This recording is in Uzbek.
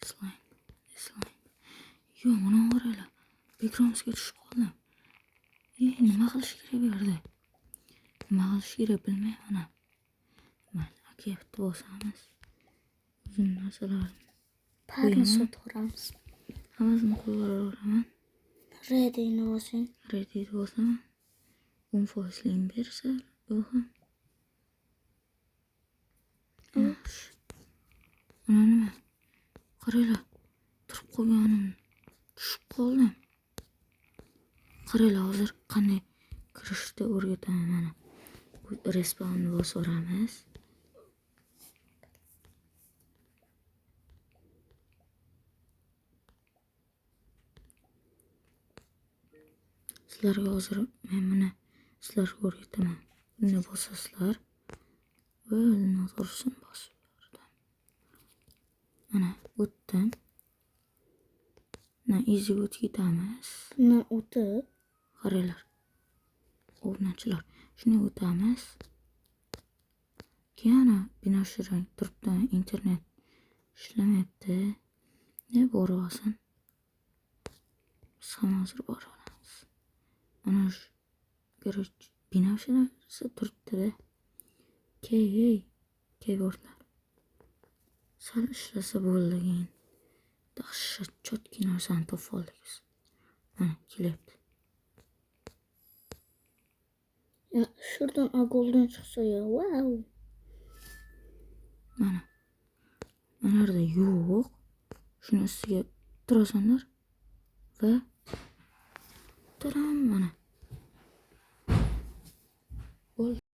Slime. Slime. Yo'q, mana qaranglar. Backgroundsga tushib qoldim. Nima qilish kerak bu yerda? Nima qilish kerak bilmayman. Mayli, aka bitta bosamiz. Uzun narsalarni Parni sotaveramiz. Hammasini qo'yib yuboraman. Ready'ni bosing. Ready bosaman. 10 foizligini bersa, u ham. Yaxshi. Mana nima? Qaranglar. Turib qolganim. Tushib qoldim. Qaranglar, hozir qanday kirishni o'rgataman mana. Respawnni bosib yuboramiz. Sizlarga hozir men buni sizlarga o'rgataman. Buni bosasizlar va noto'g'risini bosib yubordim. Mana o'tdim. Mana easy o'tib ketamiz. Bundan o'tib. Qaranglar. Obunachilar, shuni o'tamiz. Keyin ana binoshi rang turibdi, internet ishlamayapti. Ne borib olsin. Biz ham hozir borib olamiz. Ana shu короче, binoshi narsa turibdi-da. Key, keyboardlar. Sal ishlasa bo'ldi keyin. Dahshat чёткий narsani topib oldik biz. Mana kelyapti. Ya şuradan a golden chiqsa ya. Wow. Mana. Mana yerda yo'q. Shuni ustiga turasanlar va taram mana.